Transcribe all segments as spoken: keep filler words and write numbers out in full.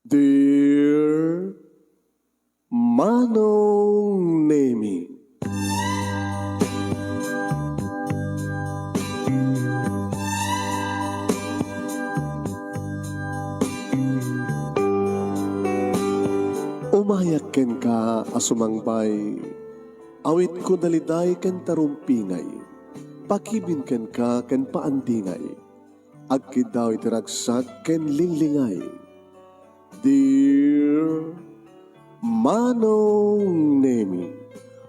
Dear Manong Nemi. Umayak kenka a sumangbay, awitko daliday ken tarumpingay, pakibin kenka ken paandingay, agkiddaw iti ragsak ken linglingay. Dear Manong Nemi,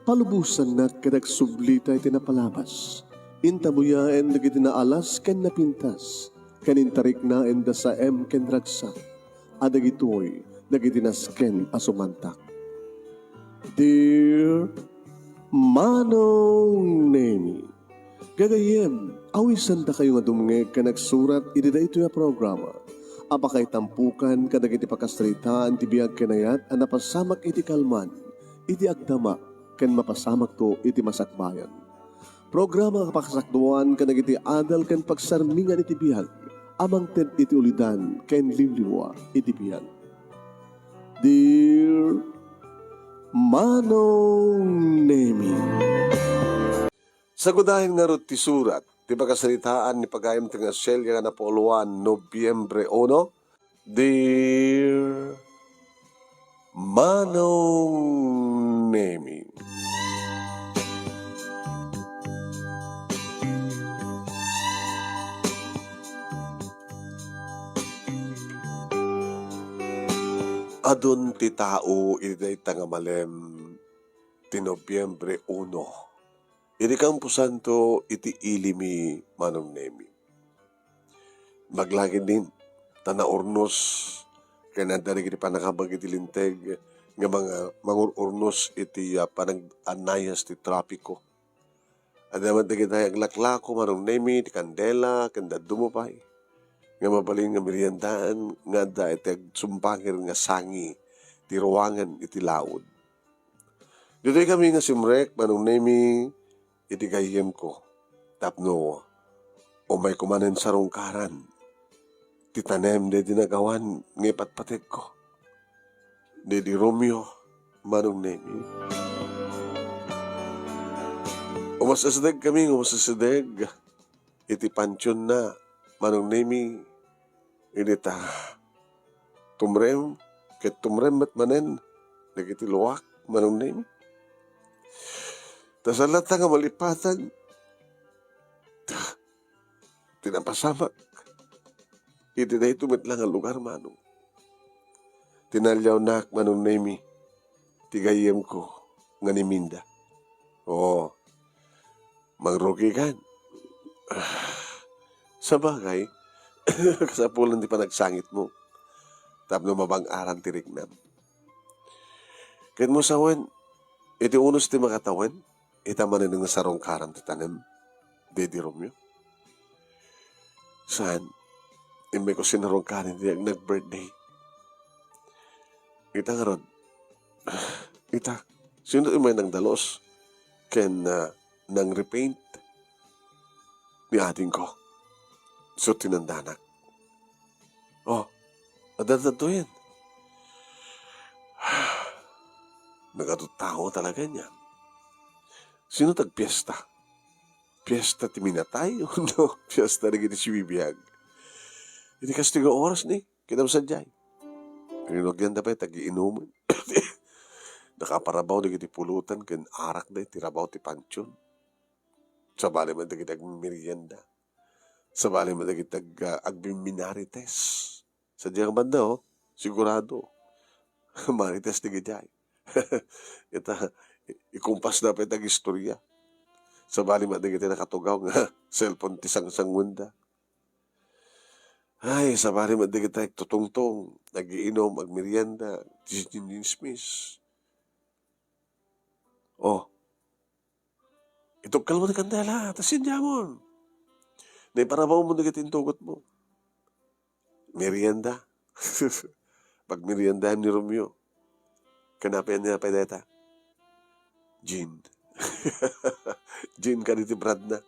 palubosannak ket agsublita iti napalabas. Intabuyaen dagiti naalas ken napintas, ken intariknaenda saem ken ragsak, a dagitoy dagiti nasken a sumantak. Dear Manong Nemi, gagayyem, awisandakayo nga dumngeg ken agsurat iti daytoy a programa a pakaitampokan kadagiti pakasaritaan ti biag ken ayat a napasamak iti kalman, iti agdama, ken mapasamakto iti masakbayan. Programa a pakasakduan kadagiti adal ken pagsarmingan iti biag a mangted iti ulidan ken liwliwa iti biag. Dear Manong Nemi. Sagudayen ngarud ti surat ti pakasaritaan ni pagayamta nga Celia nga napauluan, Nobyembre uno, Dear Manong Nemi. Adun ti tao iti dayta nga malem ti Nobyembre uno, iti kamposanto iti ilimi, Manong Nemi. Maglagidin, ta naurnos ken adda dagiti pannakabag iti linteg nga manga-, mangur-urnos iti, ah, panag-anayas ti trapiko. Adda met dagiti aglaklako, Manong Nemi, ti kandela ken dadduma pay nga mabalin nga meriendaen nga adda iti agsumbanger nga sangi ti ruangan iti laud. Ditoy kami nga simrek, Manong Nemi, iti gayyemko tapno umayko manen sarungkaran ti tanem daydi nagawan nga ipatpategko. Daydi Romeo, Manong Nemi. Umasideg kami nga umasideg iti pantionna, Manong Nemi, idi ta tumrem ket tumrem met manen dagiti luak, Manong Nemi. Ta sa latta nga malipatan ti napasamak iti daytoy met la nga lugar, Manong. Tinaliawnak, Manong Nemi, ti gayyemko nga ni Minda. Oo, mangrugikan. Sabagay, kasapulan ti panagsangitmo tapno mabang-aran ti riknam. Ket mo sawen, iti unos ti makatawen, ita manen nga sarungkaran ti tanem, daydi Romeo. Saan, immayko sinarungkaran ti nag-birthday. Ita ngarud, ita, sino ti may nangdalos ken, ah, nang-repaint ni adingko? So, tinandanak. Oh, adda daytoyen. Nagadu tao talaga niya. Sino tagpiesta? Piesta ti minatay? No, piesta dagiti sibibiag. Iti kastigo oras ni, kinam sadiay. Rinugyan da pay, tagiinuman. Nakaparabaw dagiti pulutan ken arak da iti rabaw ti pantion. Sabali met dagiti agmerienda. Sabali met dagiti ag-, ah, agbiminarites. Sadiay nga banda, oh, sigurado. Marites ti gidiay. Ita, i-, ikumpas da pay ti agistorya. Sabali met dagiti nakatugaw nga cellphone ti sangsanguenda. Ay, sabali met dagiti agtutungtong, agiinum, agmerienda, chismis. Oh, itugkalmo ti kandela, ta sindiamon. Naiparabawmo dagiti intugotmo. Merienda. Pagmeriendaem ni Romeo. Ken apay, apay dayta? Gin. Gin kadi ti bradna.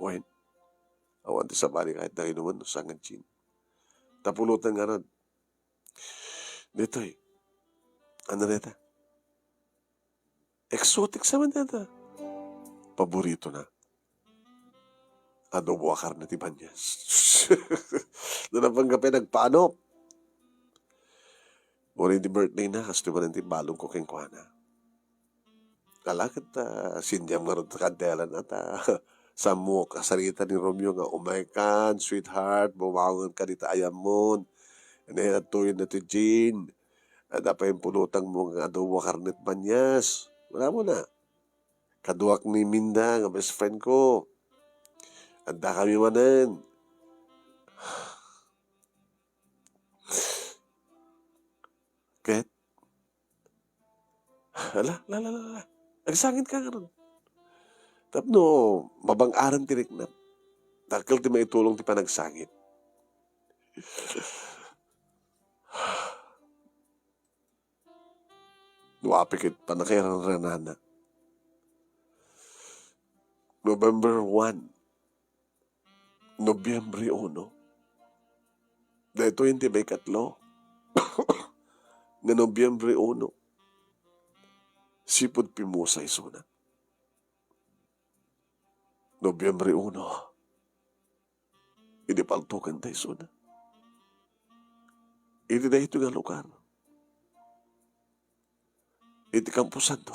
Wen. Awan ti sabali ket da inumen no saan nga gin. Ta pulutan ngarud. Ditoy. Ano deta? Exotic sa man deta. Paboritona. Adobo a karne ti banyas. No, napanggapi nagpaanop. Uray ti birthday na, kastoy man ti balong ko kenkuana. Ala ket, ah, sindiam ngarud ti kandela na ta, sammo a sarita ni Romeo nga, "Umay kan, sweetheart, bumangon ka dita ayammon. Ania, adtoyen na ti Jean. Adda pay impulotangmo nga adobo a karne ti banyas." Wala mo na. Kaduak ni Minda nga best friend ko. Adda kami manen. Ket, ala, ala, ala, ala. Agsangit ka ngarud. Tapno mabang-aran ti riknam. Dakkel ti maitulong ti panagsangit. No, apay ket pannakairangranana. November one, Nobyembre uno. Daytoy ti maikatlo nga Nobyembre uno. Sipud pimusa isuna. Nobyembre uno. Idi paltoken ta isuna. Iti daytoy nga lugar. Iti Camposanto.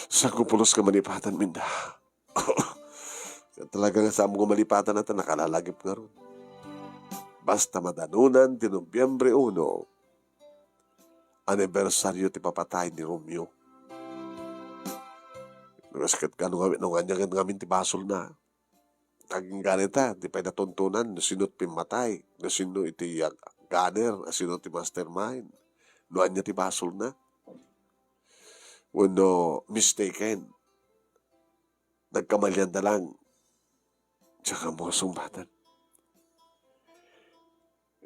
Saan ko pulos nga malipatan, Minda. Talaga nga saan ko malipatan ta nakalalagip ngarud. Basta madanunan ti Nobyembre uno, anibersaryo ti papatay ni Romeo. Basket ka no, no ania ngamin ti basolna. Agingga dayta, di pay natuntunan no sino ti pimmatay, no sino iti ag-, gunner, no sino ti mastermind, no ania ti basolna. Wenno mistaken. Nagkamalian da lang. Diak ammo a sungbatan.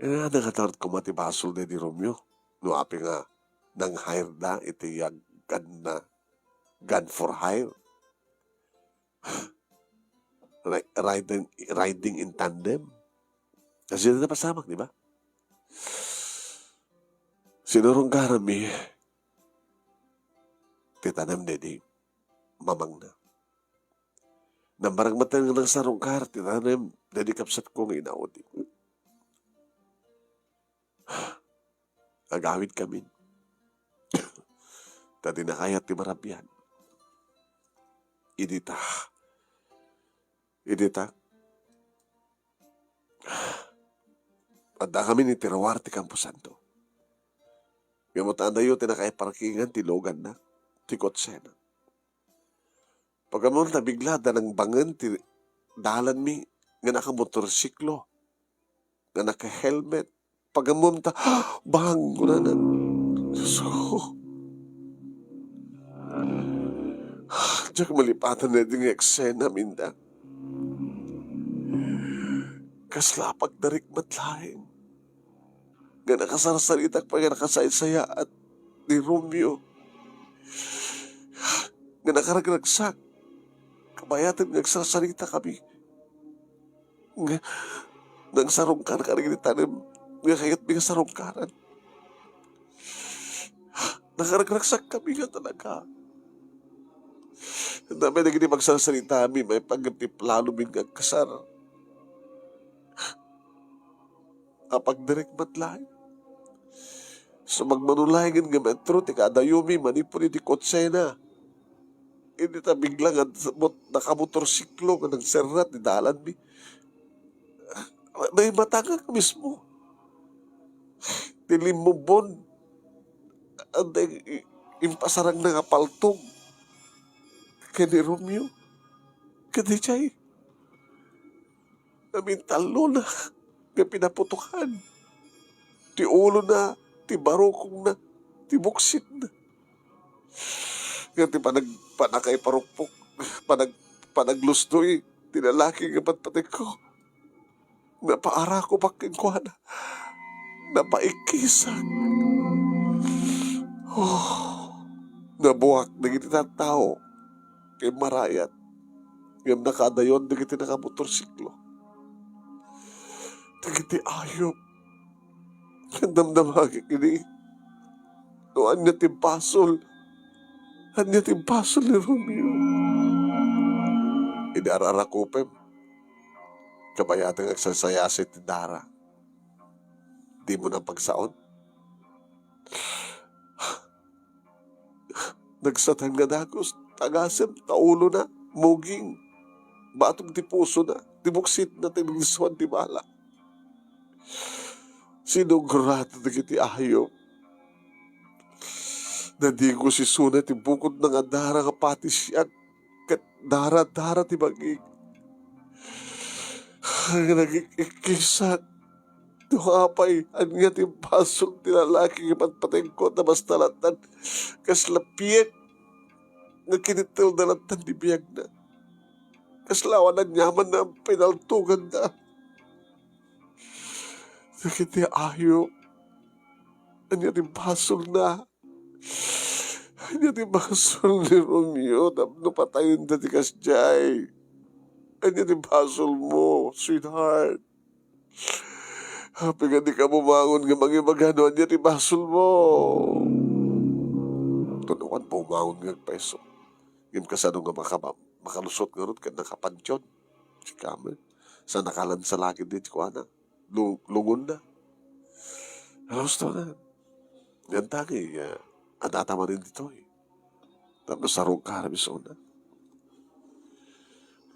Ania nga nangatarutan koma ti basol daydi Romeo. No apay nga nang-hire da iti ag-, gun na, gun for hire. Ri-, riding, riding in tandem. Kasi na napasamak, di ba? Sinurunggaranmi ti tanem daydi mamangna. Nambarag met nga nangsarungkar ti tanem daydi kabsatko nga inaudi. Agawidkamin. Ta di nakayat ti marabian. Idi ta, idi ta, addakamin iti ruar ti Camposanto. Ngem adayo ti nakaiparkingan ti luganna, ti kotsena. Pagammom ta bigla da nangbangen ti dalanmi nga nakamotorsiklo, nga naka-helmet. Pagammom ta, "Bang," kunana. Diyos ko. Diak malipatan daydi nga eksena, Minda. Kasla pagdarikmat laeng. Nga nakasarsaritak pay nga nakasaysayaat ni Romeo. Nga nakaragragsak. Kabayaten nga agsarsarita kami. Nga, nangsarungkar ka dagiti tanem nga kayatmi nga sarungkaran. Nakaragragsak kami nga talaga. Dami dagiti pagsarsaritaami, maipanggep ti planomi nga agkasar. Apagdarikmat laeng. Sumagmamano laengen nga metro ti kaadayomi manipud iti kotsena. Idi ta bigla nga mot-, nakamotorsiklo nga nagserra ti dalanmi. Naimatangak mismo. Ti limmubon. Anda i-, impasarangna nga paltog ken ni Romeo. Ket idiay, namintallona nga pinaputokan. Ti ulona, ti barukongna, ti buksitna. Ngem ti panag-, panakaiparukpok, panag-, panaglusnoy ti lalaki nga patpategko. Napaarakopak kenkuana. Napaikkisak. Oh, nabuak dagiti tattao. Immarayat. Ngem nakaadayon dagiti nakamotorsiklo. Dagiti ayup, damdamagek idi. No ania ti basol, ania ti basol ni Romeo? Idi ar-arakupem, kabayaten nga agsaysayasi ti dara. Dimo na pagsaon. Nagsatan nga dagus, tagasem, ta ulona, muging, batog ti pusona, ti buksitna, ti naglisuan ti bala. Sinugrata dagiti ayup. Nadigus isuna ti bukodna nga dara nga pati siak, ket dara-dara ti bagik. Nagik-ikkisak. No apay, ania ti basol ti lalaki nga patpatengko ta basta lattan kasla piek nga kinittelda lattan ti biagna. Kasla awan aniamanna a pinaltoganda. Dagiti ayup, ania ti basolna? Ania ti basol ni Romeo tapno patayenda ti kasdiay? Ania ti basolmo, sweetheart? Apay nga dika bumangon nga mangibaga no ania ti basolmo? Tunuan bumangon nga agpayso. Ngem kasano nga makaba-, makalusot ngarud ket nakapantion? Sika met. Sa nakalansa lagi di ti kuana. Lu-, lungon na. Alas to na. Yan tagi, ah, adda ta manen ditoy. Tapno sarong ka, Rabisona.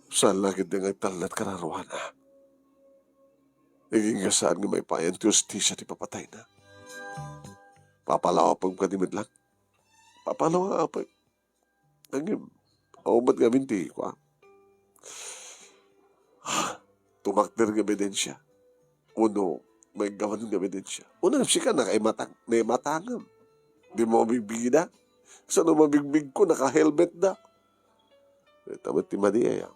Saan lagi di nga agtallat kararuana. Igingga saan nga maipayan ti hustisia ti papatayna. Papalawapem kadi met lang. Papalawapem. Ngem, awan met ngamin ti kua. Tumakder nga ebidensia. Wenno, maiggaman nga ebidensia. Una, sika, nakaimatang, naimatangam. Di mo mabigbigida. Saan no mabigbigko, naka-helmet da. Ita met ti madi, aya.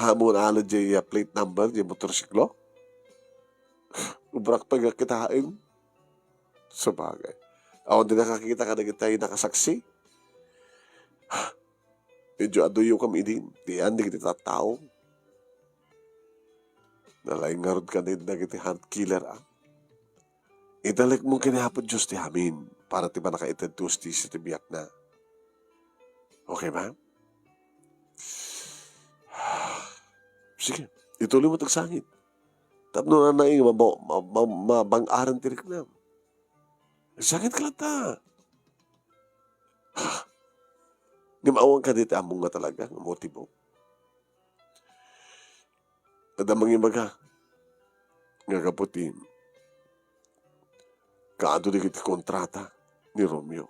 Hamon ala jay, ah, plate number, jay motorsiklo. Ubrak pa nga kitaen. Sabagay. Awan ti nakakita kadagiti nakasaksi. Medyo aduyo kam idi, ti yan, dagiti tattao. Nalaing ngarud kadin dagiti heart killer, ah. Italek mo ken ni Apo Dios ti amin para ti panakaited ti hustisia ti biakna. Okay ba? Sige, ituloy mo tagsangit. Tapno nanay, mabo-, ma-, ma-, mabang-aran ti riknam. Sangit ka latta. Ngem awan kadi ti ammom nga talaga nga motibo. Adda mangibaga nga gapu ti kaadu dagiti kontrata ni Romeo.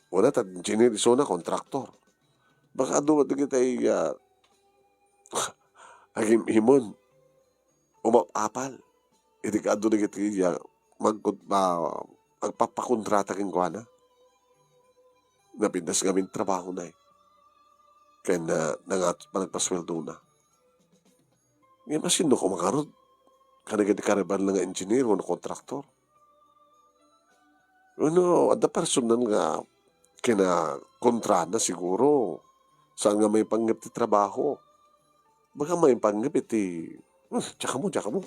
Wala ta engineer isuna, kontraktor. Baka adu dagiti, ah, agim-imon. Umap-apal. Iti kaadu dagiti, ah, magkon-, ah, agpapakontrata kenkuana. Napintas ngamin trabahona, eh. Ken, ah, nangatot panagpasueldona. Ngem, asino koma ngarud? Kadagiti karibana nga engineer wenno kontraktor? Wenno, adda personal nga kinakontrana siguro. Saan nga maipanggep ti trabaho? Baka maipanggep iti, hmm, tsaka mo, tsaka mo.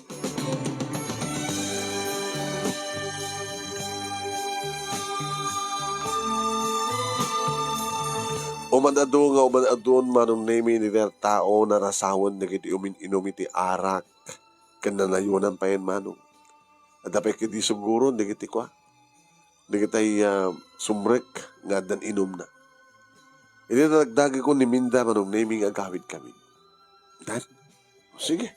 Uman-adu nga uman-adun, Manong Nemi, ni tao narasawen dagiti umin-inum iti arak ken nanayonan payen, Manong. Adda pay kadi suguron dagiti kua, dagitay, ah, sumrek nga addan inumna. Idi nadagdagikon ni Minda, Manong Nemi, nga agawidkami. Dan? Sige.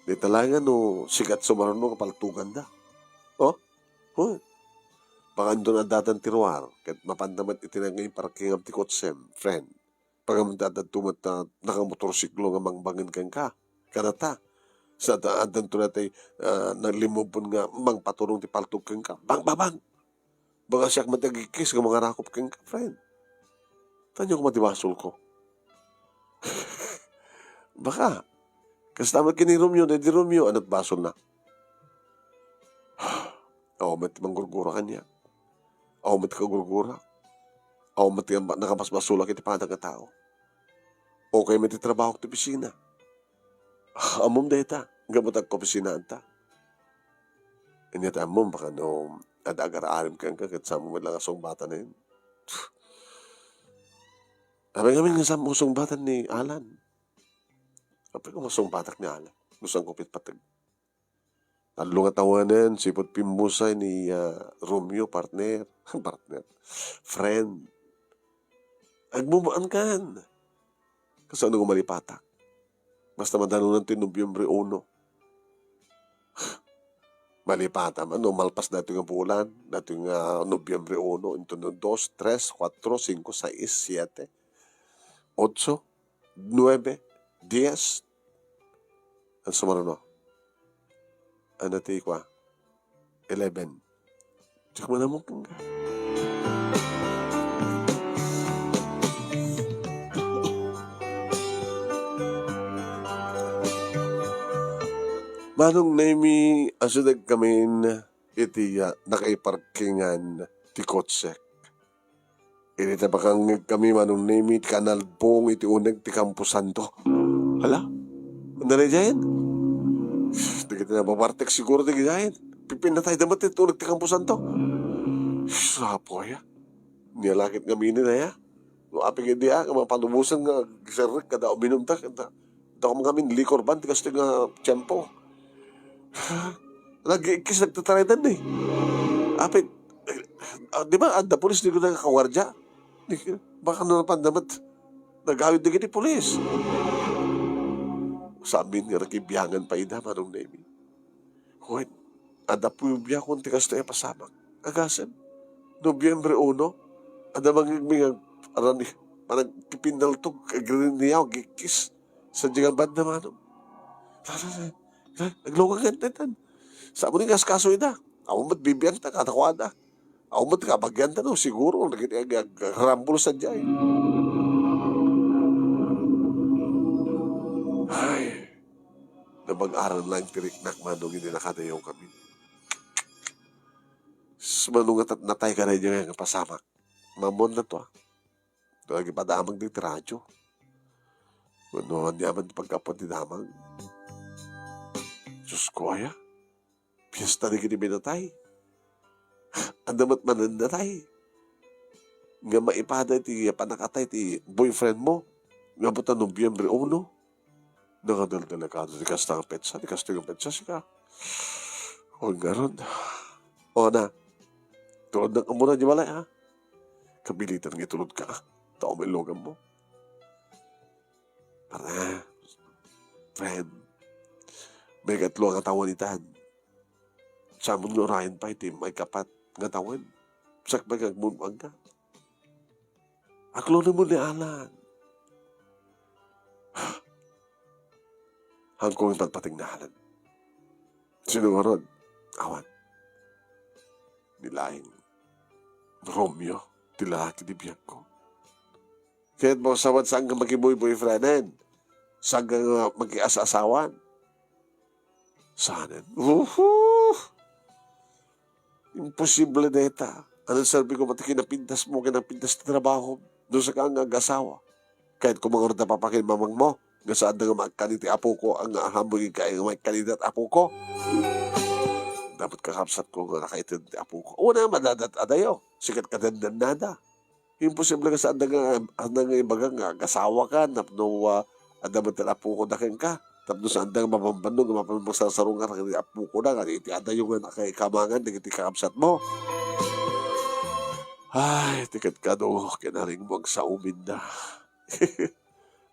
Dita laengen no sikat sumaruno nga paltoganda. Oh? Oh. Baka andon adda ti ruar, ket mapanda met iti nangiparakkingam ti kotsem, friend. Baka met adda met ta nakamotorsiklo nga mangbangen kenka. Kadata. Sa adda, adda met ti, ah, naglimmupon nga mangpaturong ti paltog kenka. Bang, bang, bang! Baka siak met ti agikis nga mangarakop kenka, friend. Ania koma ti basolko? Baka. Kasta met ken ni Romeo, ni Romeo, ania ti basolna? Awan met ti manggurgura kaniak. Awan met ti kagurgura. Awan met ti nakabasbasolak iti padana nga tao. Okay met ti trabahok ti opisina. Ammom dayta, gapu ta agkaopisinaanta. Ania ti ammom, baka no adda agar-arim kenka, ket saan mo met laeng a sungbatanen. Apay ngamin nga saan mo sungbatan ni Alan? Apay ko masungbatak ni Alan? No saanko patpateg. Tallo nga tawennen, sipud pimmusay ni, ah, Romeo, partner. Partner. Friend. Agmumuankan. Kasano nga malipatak? Basta madanunan ti Nobyembre uno. Malipatan man, no, malpas daytoy nga bulan, daytoy nga Nobyembre uno, inton no, dos, tres, kuatro, singko, sais, siete, otso, nuebe, dies. Ano sumaruno? Ano ti kua? Eleven. Diak man ammo kenka. Manong Nemi, asideg kamin iti, ah, nakaiparkingan ti kotsek. Idi ta makangngeg kami, Manong Nemi, ti kanalbong iti uneg ti Kamposanto. Hala? Narijayen? Dagiti nababartek siguro dagiti jayen. Pipinatayda met iti uneg ti Kamposanto. Sus, apo aya. Nia la ket ngamin aya. No apay ket di, ah, nga mapalubosan nga agserrek kada uminumda, kada, kada ngamin liquor ban ti kastoy nga tiempo. Nag-iikkis, nagtataraydan ni. Apay, eh, ah, di ba, adda pulis di ko nagkawardia? Di, baka no napanda met, nagawid dagiti pulis. Saanen nga nakibiangan pay ida, Manong Nemi. Wen, adda pubiakon ti kastoy a pasamak. Agasem, Nobyembre uno, adda mangngegngeg a rani, panagpipinnaltog, agriniaw, agkikkis. Sadiay nga banda, Manong. Aglugakan daytan. Saan mo ni nga askaso ida? Awan met bibiangta kadakuada. Awan met kabagianta, no? Siguro, nagiti ag-, ag-, agrambol sadiay. Ay, nabag-aran laeng ti riknak, Manong, idi nakadayaw kami. Sus, Manong, nga tat-, natay ka na idiay nga pasamak. Mamon na to, ah. Nagpadamag dagiti radio. Wenno, ania man ti paggapuan ti damag. Diosko aya. Fiesta dagiti binatay. Adda met mananatay. Nga maipada iti pannakatay ti boyfriend mo. Nga buta Nobyembre uno. Nakadaldelikado ti kasta nga petsa, ti kasta nga petsa, sika. O, ngarud. O, na. Tulodnak muna di balay, ha? Kapilitan nga itulod ka. Tao may logan mo. Para, friend. May katlo nga tawen itan. Saan mo nga urayen pay ti may kapat nga tawen. Sakbay nga agmumang ka. Aklonen mo ni Alan. Haanko nga patpatingnalan. Sino ngarud? Awan. Ni laeng Romeo, ti lalaki ti biagko. Ket mo, sawan, saan nga makiboy-boyfrienden? Saan nga makias-asawan? Saanen? Uhu! Imposible dayta. Ano serbi ko met ti kinapintas mo, kinapintas ti trabaho? No saan nga agasawa. Kayat ko mangarud a papakin mamang mo. Nga saan nga maagkan iti apo ko, nga ahammo iti kay nga maagkan iti apo ko. Dapat kakabsat ko nga nakaited ti apo ko. Una, madadat adayo. Sikat kadannannada. Imposible nga saan nga, saan nga ibaga nga agasawa ka, tapno, ah, adda met ti apo ko da kenka. Tapno saan nga mabambannog, nga mapan-, magsarsaruar iti apo ko da, nga iti adayo nga nakikamangan, dagiti kakabsat mo. Ay, ti ket kadu, kinaring mo agsaumin da.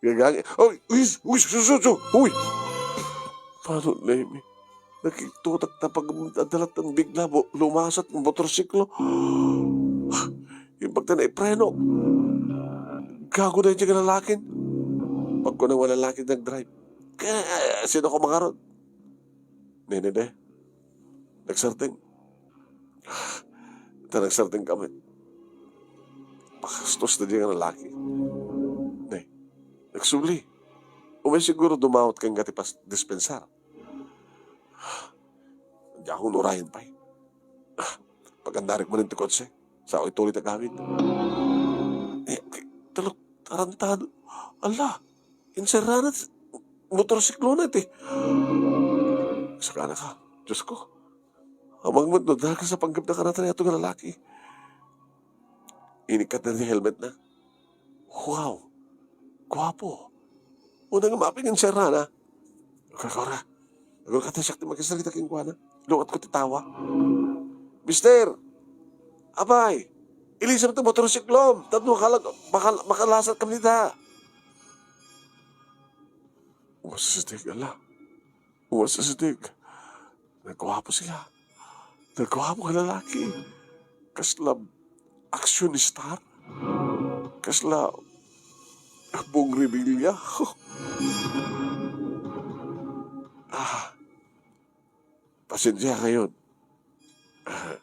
Gagang-, oy, uy, uy, su, su, su, uy! Paano, Nemi? Nakiktutak ta pag-, adalat ng bigla mo, lumasat ng motorsiklo. Yung pagtanay, preno. Gago na yung lalaki. Pagkuna wala lalaki nag-drive. Kaya, eh, sino ko mangarod? Nene, be. Nagsarting. Ta nagsarting kami. Pakastos na di nga lalaki. Ne, nagsuli. Umay siguro dumawat ka nga ti pas-, dispensar. Di ako nurayan pay. Pagandarik man ti kotse. Sa ako ituloy tagawid. Eh, talok, tarantado. Ala, inserrana. motorsiklona iti. Sakanaka, Diosko, amangan met no dagus a panggepna kadatayo nga lalaki. Inikkatna ti helmetna. Wow! Guapo! Unay nga maaping inserrana. Agkakara. Agkakara, siak ti makisarita kenkuana. Lungatko ti tawa. Mister! Apay! Ilisem ti motorsiklom! Tapno makalag-, makal-, makalasatkami dita! Umasideg, ala. Umasideg. Nagguapo sika. Nagguapo nga lalaki. Kasla action star. Kasla Bong Revilla. Ah, pasensia kayon. Ah,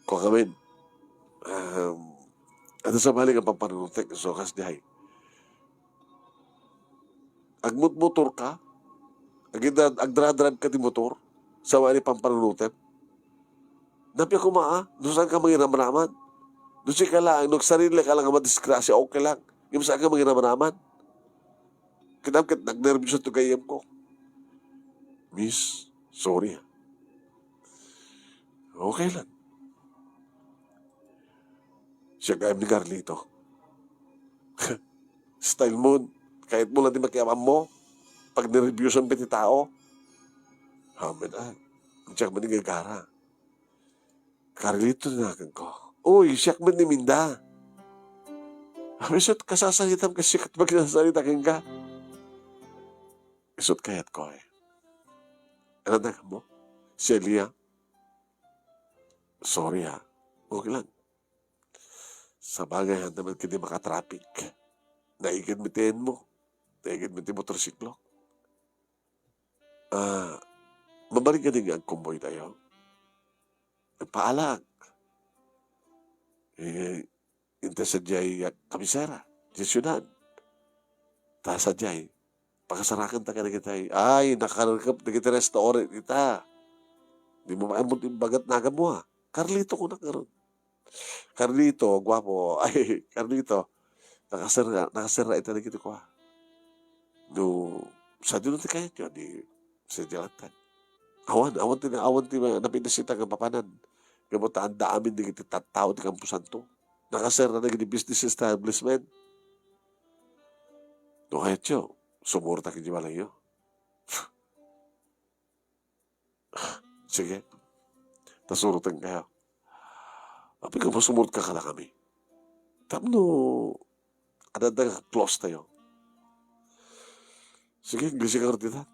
kuan ngamin. Um, adu sa bali nga pampanunotek, so, kasdiay. Agmutmotor ka, agidra-, agdra-drive ka ti motor, sa wani pampanunotem. Napia koma, ah, no saan ka mangiramraman. No sika lang, no sarili ka lang nga madisgrasya, okay lang. Ngem saan ka mangiramraman. Kitam ket nagnerbios to gayyem ko. Miss, sorry, ah. Okay lang. Siak gayam ni Carlito. Style mo, kayat mo lang ti makiammo. Pagnerbiosam ti tao. Amen, ah. Diak man gagara. Carlito ti naganko. Uy, siak met ni Minda. Amen, isut kasasaritam ket siak magsasarita kenka. Isut kayatko, eh. Ano na mo? Celia? Sorry, ha. Okay lang. Sabagay, handa man kadi makatraffic. Naigid mi ti mo. Naigid mi ti motorsiklo. Ah, mabalik kadi nga agkumboy tayo? Nagpaalak. Eh, inta sadiay kabisera, diay siudad. Ta sadiay, pakasarakan ta kadagiti, ay, nakarkep dagiti restaurant ita. Di mo maammo ti ibagat nagan mo, ah. Carlito, kunak ngarud. Carlito, guapo. Ay, Carlito, nakaserra, nakaserra ita dagiti kua. No, sadino ti kayatyo, di, sa dialatan. Awan, awan ti, awan ti napinasita nga papanan. Ngem ta adda amin dagiti tattao ti kamposanto. Nakaserra dagiti business establishment. No kayatyo, sumurot ta iti balayyo. Sige. Ta suroten kayo. Apay nga masumurot ka kadakami. Tapno adda nga close tayo. Sige, gisi ka dita.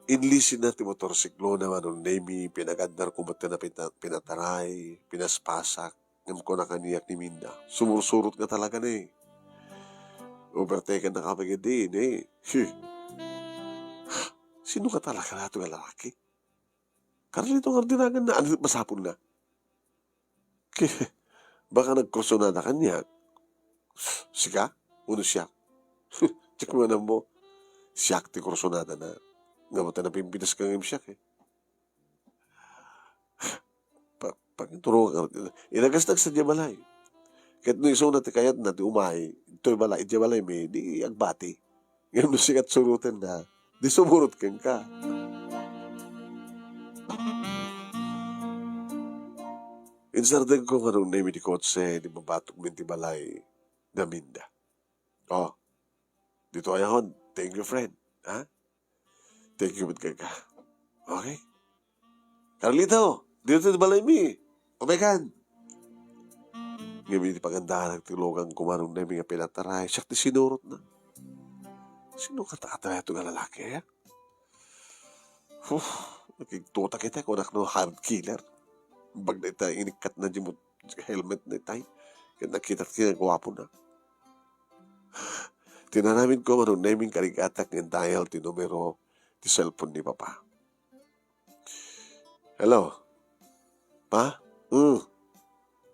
Inlisina ti motorsiklona ni Manong Nemy, pinagandar ko met ti napita-, pinataray, pinaspasak, ngem kuna kaniak ni Minda, sumursurot nga talaga ne. Overtake na kapag idi, ne. Sino ka talaga na ito nga lalaki? Carlito nga dinagan na, ano masapul na? Baka nagkursonada kaniak. Sika? Uno siak? Check mo na mo. Siak ti kursonada na. Nga mo tayo napimpitas ka ngayon siak eh. Pa-, pagturo ka. Inagas nagsa di balay. Ket no iso na ti kayat na ti umay, ito'y balay, iti balay mi, di agbati. Ngem no sikat surutenna, di sumurot kenka. Insardengko nga nung name di kotse, di mabatok min ti balay, naminda. Oh, dito ayahon. Thank you, friend. Ha? Thank you, mit ka. Okay? Carlito, dito ti balay mi. Umekan. Ngem iti pagandanak ti lugan ko manong nemi nga pinataray, siak ti sinurot na. Sino ka ta ito nga lalaki, eh? Huh, nakigtutak ita, kunak no hard killer. Bagda ita inikkat na di mo helmet na itay. Ket nakita ti nagwapo na. Tinanamin ko manong nemi nga karigatak nga dial ti numero ti cellphone ni Papa. Hello? Pa? Hmm.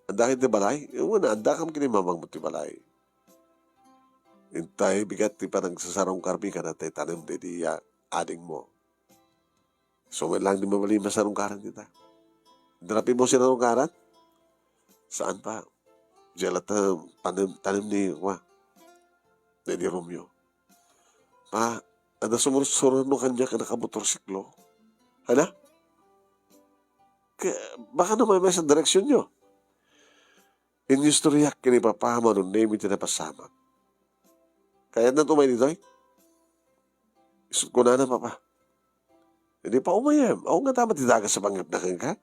Adda ka iti balay? Wen, adda kam ken ni mamang mo ti balay. Intay bigat ti panagsasarungkarmi kadata tanem daydi a-, ading mo. So, wen lang di mabalin masarungkaran kita. Darapi mo sinarungkaran? Saan pa? Diay latta tanem, tanem ni, wa, ni, ni Romeo. Pa, adda sumursurno kaniak a nakamotorsiklo. Hala? Ka-, baka no maymay sa direksionyo. Inistoryak ken ni Papa, Manong Nemy, ti napasamak. Kayatna umay ditoy? Isut' kunana, Papa. Idi pa umayem, awan nga daman ti dagas a panggepna kenka.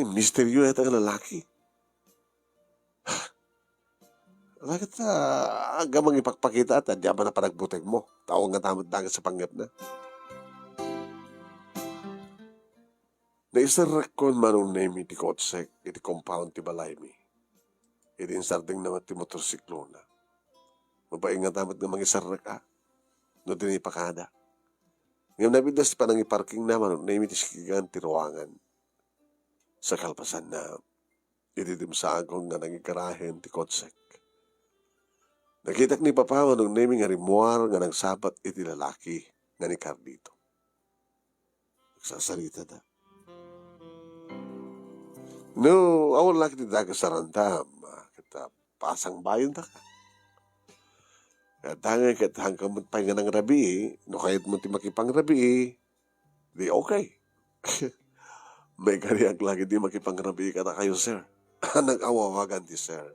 Ni misteryo dayta nga lalaki. Bakit, ah, agga mangipakpakita ta diay man a panagbutegmo? Ta awan nga daman ti dagas a panggepna. Naiserrekkon, Manong Nemy, ti kotsek iti compound ti balaymi. Idi insardengna met ti motorsiklona. Mabain nga daman nga mangiserrek a, no di ipakada. Ngem nabiddut ti panangiparkingna, Manong Nemy, ti sikigan ti ruangan. Sa kalpasanna, idi dimsaagko nga nangigarahen ti kotsek, nakitak ni Papa, Manong Nemy, nga rimmuar nga nangsabat iti lalaki nga ni Carlito. Nagsasaritada. No, awan la ket ti dagas a randam, ah, ket, ah, pasangbayondaka. Ket dangan ket haanka met pay nga nangrabii, no kayatmo ti makipangrabii, di okay. Maikariak la ket di makipangrabii kadakayo, sir. Nag-awawagan ti sir.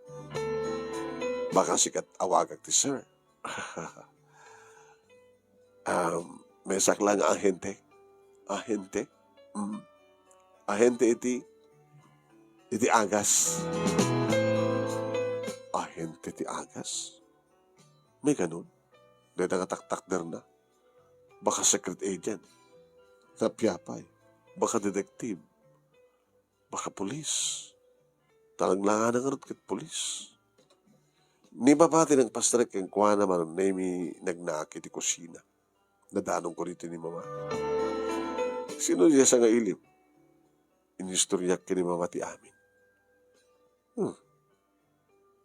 Baka sikat awagak ti sir. Um, maysaak la nga ahente. Ahente? Mm. Ahente iti, iti agas. Ahente ti agas? Maikanon? Dayta nga taktakderna. Baka secret agent. Apay, baka detective. Baka pulis. Talanglangan ngarud ket pulis. Ni Papa ti nagpastrek kenkuana, Manong Nemy, nagnaak iti kusina. Nadanonko ditoy ni Mama. Sino diay sangailim? Inistoryak ken ni Mama ti amin. Hmm.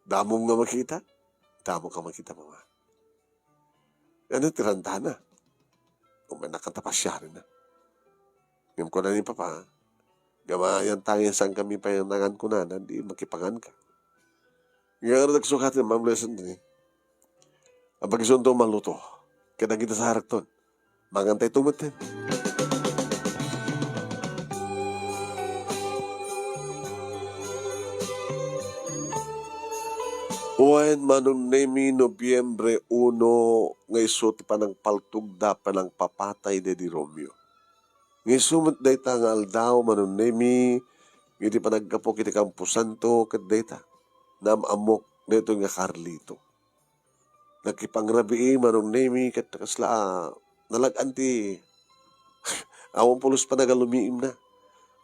Damom nga makita? Damok a makita, Mama. Ania ti randana? Umanak ta pasiarina. Ngem kuna ni Papa, gamayan tayo saan kami pay nangan kunana, di makipangan ka. Nga nga nagsukat ni Ma'am Lesson din eh. Ang pag-isunto maluto. Kaya nagkita sa harakton. Mangan tayo tumutin. Wen, Manong Nemy, Nobyembre uno, nga isu ti panangpaltogda, panangpapatay daydi Romeo. Nga isu met dayta nga aldaw, Manong Nemy, iti panaggapu iti kamposanto, ket dayta, naam-ammok daytoy nga Carlito. Nakipangrabii, Manong Nemy, ket kasla, ah, nalag-an ti awan pulos panagallumiimna.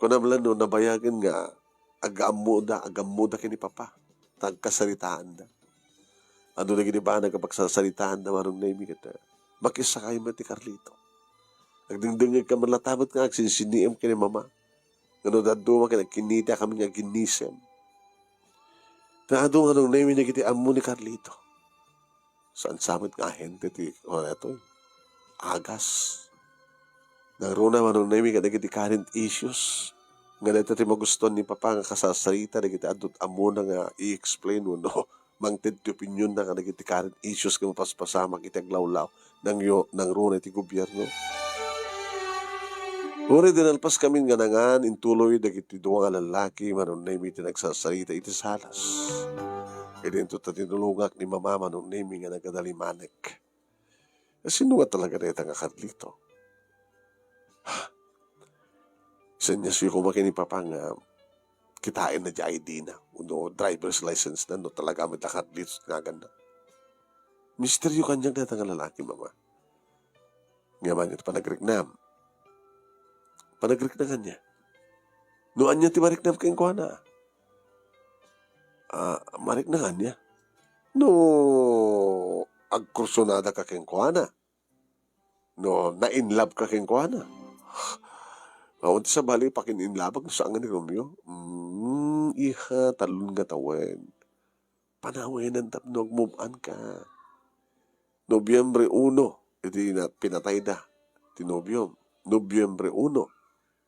Kunam la no nabayagen nga agaammoda, agammoda ken ni Papa. Ta agkasaritaanda. Adu dagiti banag a pagsasaritaanda, Manong Nemy, ket, ah, makisakay met ti Carlito. Agdengdengngegka met latta met nga agsinsiniim ken ni Mama. Nga no dadduma ket agkinnitakamin nga agkinnisem. Ta adu nga Manong Nemy dagiti ammo ni Carlito. Saan sa met nga ahente ti, ano ito? Agas. Nangruna, Manong Nemy, kadagiti current issues. Nga dayta ti magustuan ni Papa nga kasasarita dagiti adu ti ammona nga i-explain wenno mangted ti opinionna kadagiti current issues nga mapaspasamak iti aglawlaw nangyo-, nangruna iti gobierno. Uray di nalpaskamin nga nangan, intuloy dagiti dua nga lallaki, Manong Nemy, ti nagsasarita iti salas. Idinto ta tinulongak ni Mama, Manong Nemy, nga nagadalimanek. Sino nga talaga dayta nga Carlito? Sanyasyo koma ken ni Papa nga kitaenna diay I D na, wenno driver's license na, no talaga met a Carlito ti naganna. Misteryo kaniak dayta nga lalaki, Mama. Ngem ania ti panagriknam? Panagriknam ania? No ania ti mariknam kenkuana? Ah, mariknam ania? No agkursunada ka kenkuana? No na-in love ka kenkuana? Awan ti sabali, pakin-in love-ak no saan nga ni Romeo. Mm, iha, talon nga tawen. Panawenan tapno agmove-on ka. Nobyembre uno, iti na-, pinatayda ti nobiom. Nobyembre uno,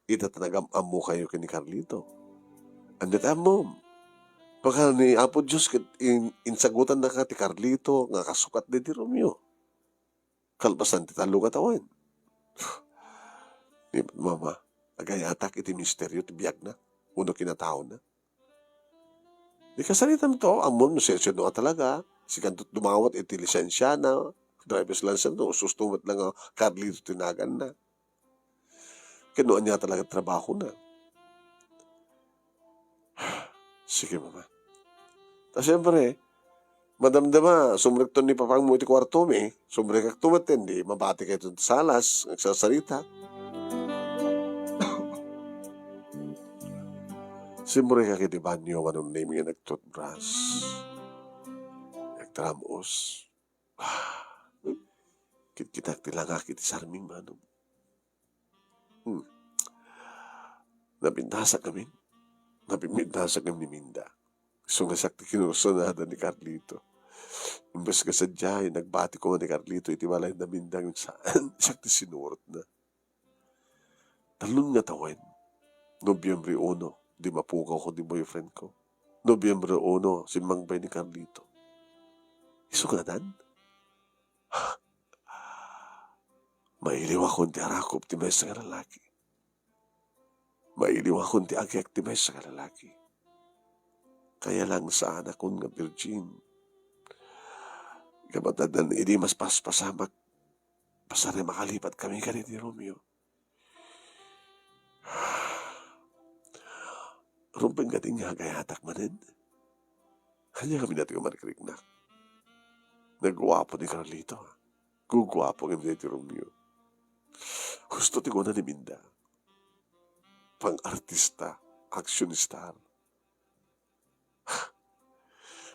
ita ta nagam-ammokayo ken ni Carlito. Ania ti ammom? Baka ni Apo Dios ket in-, insagutannaka ti Carlito nga kasukat daydi Romeo. Kalpasan ti tallo nga tawen. Ni Mama, agayatak iti misterio ti biagna, wenno kinataona. Di kasaritam to, ammom no sino a talaga, sikanto dumawat iti lisensiana, driver's license, no, usus-usu met lang nga Carlito ti naganna. Ken no ania talaga trabahona. Sige, Mama. Ta siyempre, madamdama, sumrekto ni papangmo iti kuartomi, sumrekakto met, di mabatikayto ti salas, agsasarita. Simrekak iti banyo, Manong Nemi nga nagtoothbrush. Nagtaram-os. Kitkitak ti langak iti sarming, Manong. Hmm. Napintasak amin. Napintasak amin ni Minda. Isu nga siak ti kinursunada ni Carlito. Imbes nga sadiay, nagbati koma ni Carlito iti balay na Minda, ngem saan, siak ti sinurotna. Tallo nga tawen, Nobyembre uno, di mapugawko ti boyfriend ko. Nobyembre uno, simmangbay ni Carlito. Isu ngadan? Mailiwakon ti arakop ti maysa nga lalaki. Mailiwakon ti agek ti maysa nga lalaki. Kaya lang saanakon nga virgin. Kapatadnan idi mas paspasamak, pasari makalipat kami kadi ni Romeo. Rumbeng nga din nga agayatak manen. Ania kami dati nga marikriknak? Nagguapo ni Carlito. Guguapo nga ni Romeo. Husto ti kuna ni Minda. Pang-artista, action star.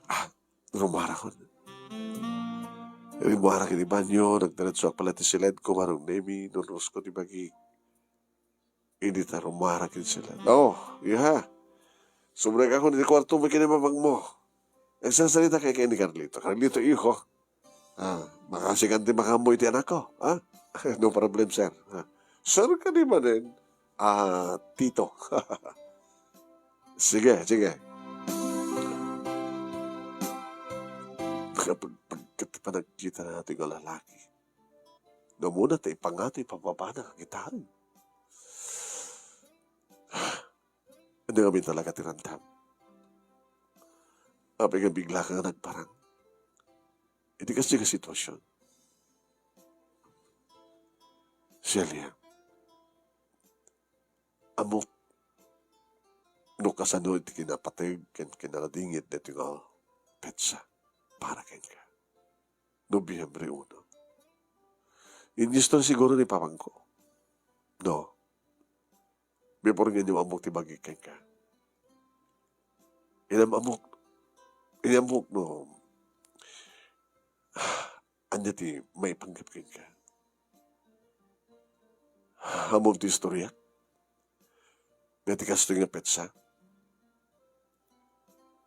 Ah, rumuarakon. Rumuarak iti banyo, nagdiretsoak pala ti siledko, Manong Nemi, nunrusko ti bagik. Idi ta rumuarak iti siled. Oh, iha. Sumrekakon iti kuartom ken ni mamangmo. Agsasarita kay ken ni Carlito. Carlito, iho. Ah, makasikan ti makammo iti anakko, ha? No problem, sir. Ah, sir kadi manen? Ah, tito. Sige, sige. Kapag, pagkat panagkita natin nga lalaki, namuna ta ipangato ipababana nga kitaan. Ania ngamin talaga ti ramdam? Apay nga bigla ka nga nagparang iti kasdi nga sitwasyon. Celia, ammok no kasano iti kinapateg ken kinadingit daytoy nga petsa para kenka. Nobyembre uno. Inistor siguro ni papangko. No. Before nga inam-ammok ti bagik kenka. Inam-ammok. Inam-ammok no ania ti maipanggep kenka. Ammom ti istoriak? Nga ti kastoy nga petsa,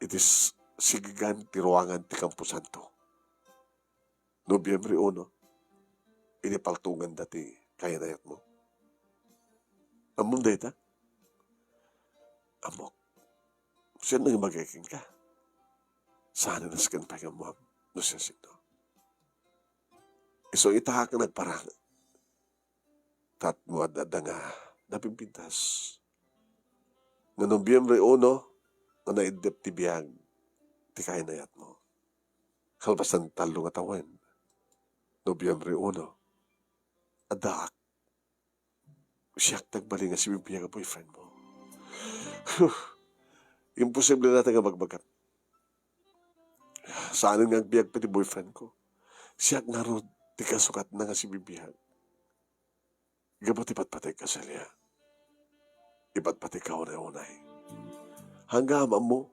iti s-, sigigan ti ruangan ti Kamposanto. Nobyembre uno, idi paltonganda ti kainayatmo. Ammom dayta? Ammok. Saan nga imbagak kenka? Saan a nasken pay nga ammoam no siasino? Isu ita nga nagparang. Tapno adda nga napimpintas nga Nobyembre uno nga naiddep ti biag ti kainayatmo. Kalpasan tallo nga tawen, Nobyembre uno, addaak. Siak ti agbalin nga sibibiag a boyfriend mo. Imposible dayta nga bagbagam. Saanen nga agbiag pay ti boyfriend ko. Siak ngarud ti kasukatna nga sibibiag. Gapu ti patpategka, Celia. Ipatpategka unay-unay. Hanggang ammo.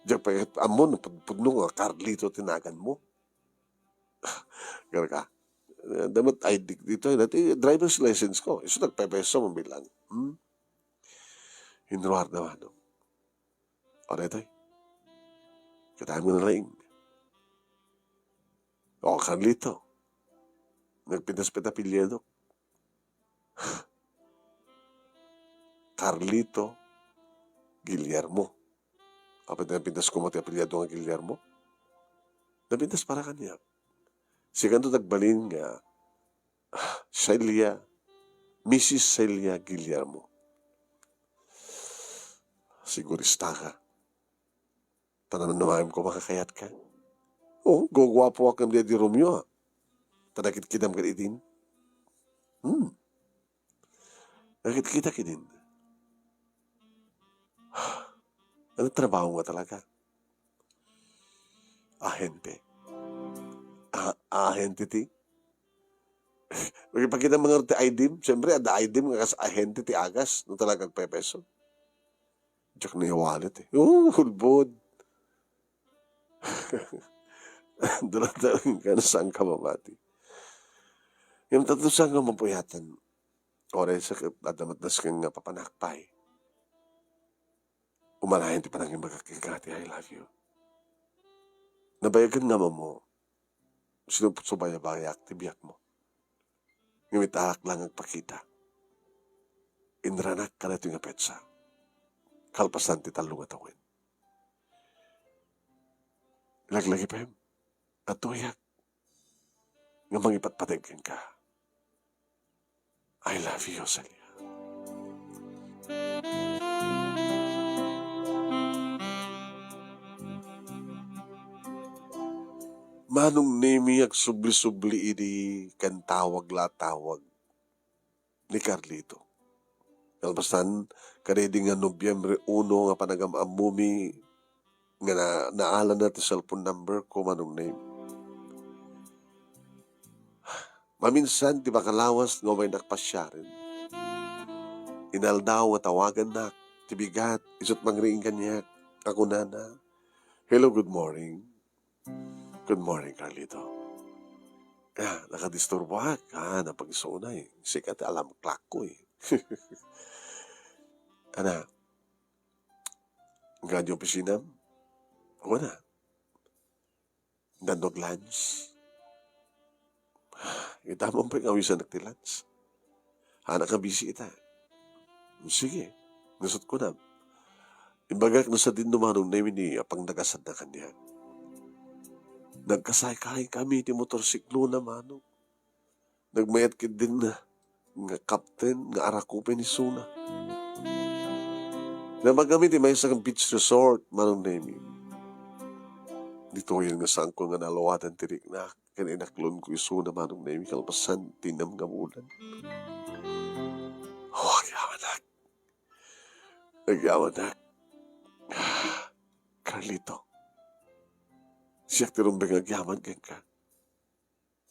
Diak pay ammo no pud-, pudno nga Carlito ti naganmo. Garka. Adda met I D dito, dati driver's license ko. Isu nagpepeso mo bilang. Hmm? Hinruar na, ano? O, daytoy. Kitaem nga nalaing. O, Carlito. Nagpintas-pintas apelyido. Carlito Guillermo. Apay, napintas koma ti apelyido nga Guillermo? Napintas para kaniak. Sikanto nagbalin nga Celia, Missus Celia Guillermo. Sigurista ka. Tanam naman ko makakayatka. Oh, guguapoak ngem di Romeo, ah. Ta nakitkitam ken idin. Hmm. Nakitkitak idin. Ano trabaho nga talaga? Ahente. Ah, ahente ti? Makipakita man ti I D mo. Siyempre, adda I D mo nga kas ahente ti agas. No talaga agpepeso. Diak na i-wallet eh. Oh, hulbod. Dala-dala ka na saan ka mamati. Yung tatlo saan ka mapuyatan. Oras sa adda met nasken nga papanakpay. Umalayan ti panangimbagak kenka ti I love you. Nabayagan nga mamo, sinubayabaya ti biag mo. Ngem itaak lang agpakita. Inranak kadaytoy nga petsa. Kalpasan ti tallo nga tawen. Laglagipem, atuyak nga mangipatpateg kenka. I love you, Celia. Manong Nemi, agsubli-subli idi ken tawag la tawag ni Carlito. Kalpasan, kadaydi nga Nobyembre uno nga panagam-ammumi nga na, naalana ti cellphone number ko, Manong Nemi. Maminsan ti makalawas nga umaynak pasiaren. Inaldaw nga tawagannak ti bigat, isu't mangriing kaniak, a kunana, "Hello, good morning." "Good morning, Carlito." Ah, nakadisturboak. Ah, napagsunay. Sika ti alarm clock ko eh. Ana, nga di opisinam? Wala. Nandog lunch? Ita mo pay nga awisanak ti lunch. Anak nga busy ita. Sige, nasut ko na. Imbagak no sadin no Manong Nemi ni apang nagasadna kaniak. Nagkasakay kami ti motorsiklo na Manong. Nagmayat ket din nga kapten nga arakupen isuna. Nabagami ti maysa nga beach resort, Manong Nemi. Ditoyen nga saanko nga naluwaten ti riknak ken inaklonko isuna, Manong Nemi, kalpasan ti innem nga bulan. Oh, agyamanak. Agyamanak. Carlito. Siak ti rumbeng agyaman kenka.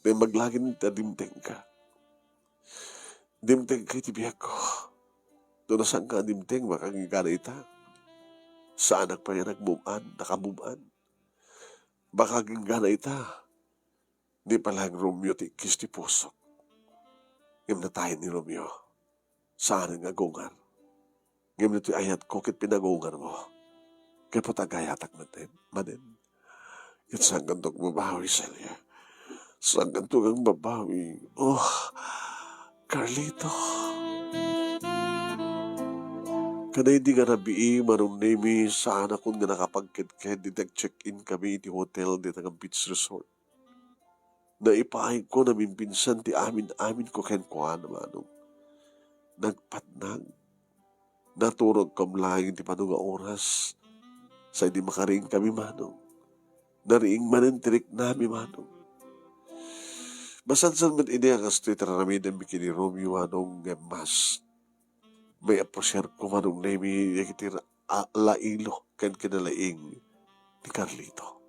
Naimbag laeng ta dimtengka. Dimtengka iti biagko. No nasanka a dimteng, baka agingga ita. Saanak pay a nagmum-an, nakamum-an. Baka agingga ita. Ni pay laeng Romeo ti ikkis ti pusok. Ngem natayen ni Romeo. Saan nga agungar. Ngem ditoy ayatko ket pinagungarmo. Gapu ta agayatak manen, manen. Ket saankanto agbabawi, Celia. Saankanto agbabawi. Oh, Carlito. Kadaydi nga rabii, Manong Nemi, saanakon nga nakapagkedked idi nag-check-in kami iti hotel dita nga beach resort. Naipaayko, namimpinsan ti amin-amin ko kenkuana, Manong. Nagpatnag. Naturogko laeng ti pano nga oras. Sa idi makariing kami, Manong. Nariing manen ti riknami, Manong. Masansan met idi a kastoy ti ar-aramidmi ken ni Romeo, Manong, ngem mas may apresiarko, Manong Nemi, dagiti ra-, a-, lailo ken kinalaing ni Carlito.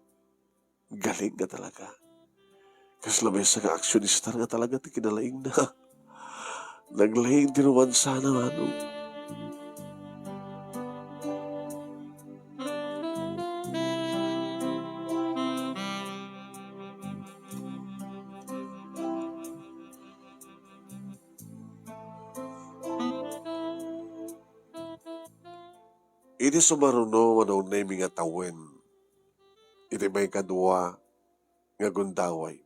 Galing nga talaga. Kasla maysa nga action star nga talaga ti kinalaingna. Naglaing ti romansana, Manong. Idi sumaruno, Manong Nemi, nga tawen, iti maikadua nga gundaway.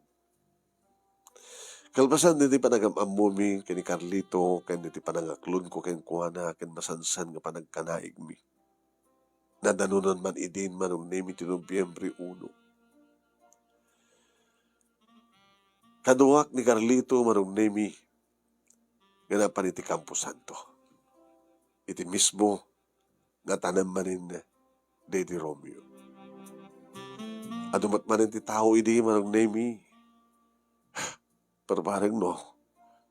Kalpasan diti panagam-ammomi ken ni Carlito, ken diti panangaklonko kenkuana, ken masansan nga panagkanaigmi. Nadanonan man idin, Manong Nemi, ti Nobyembre uno. Kaduak ni Carlito, Manong Nemi, nga napan iti Camposanto. Iti mismo nga tanem manen daydi Romeo. Adu met manen ti tao idi, Manong Nemi. Parbareng no,